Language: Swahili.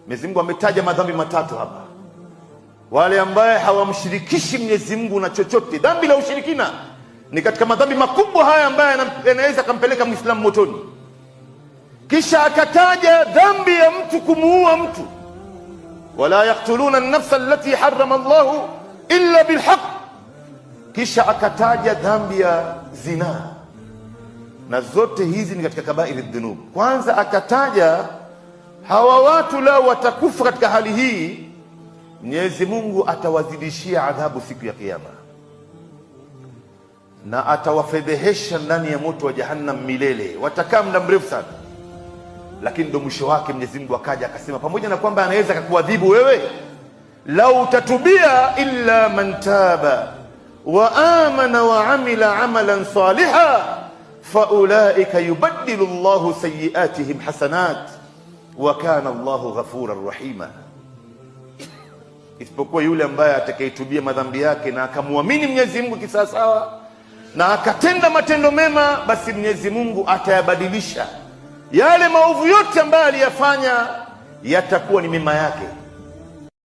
Mwenyezi Mungu ametaja madhambi matatu hapa. Wale ambaye hawamshirikishi Mwenyezi Mungu na chochote, dhambi la ushirikina ni katika madhambi makubwa haya ambayo yanaweza kampeleka Muislamu motoni. Kisha akataja dhambi ya mtu kumuua mtu, wala yaktuluna an-nafsa allati harrama Allahu illa bilhaq. Kisha akataja dhambi ya zinaa, na zote hizi ni katika kabairi dhunub. Kwanza akataja hawa watu lao watakufa katika hali hii, Mwenyezi Mungu atawazidishia adhabu siku ya Kiyama na atawafedhehesha ndani ya moto wa Jahannam milele, watakaa muda mrefu sana. Lakini ndo mwisho wake Mwenyezi Mungu akaja akasema, pamoja na kwamba anaweza akakuadhibu wewe lau utatubia, illa man taba wa amana wa amila amalan saliha faulaika yubaddilu Allahu sayiatihim hasanat wa kana Allahu ghafuran rahima, isipokuwa yule ambaye atakayetubia madhambi yake na akamwamini Mwenyezi Mungu kisawasawa na akatenda matendo mema, basi Mwenyezi Mungu atayabadilisha yale maovu yote ambayo aliyafanya yatakuwa ni mema yake.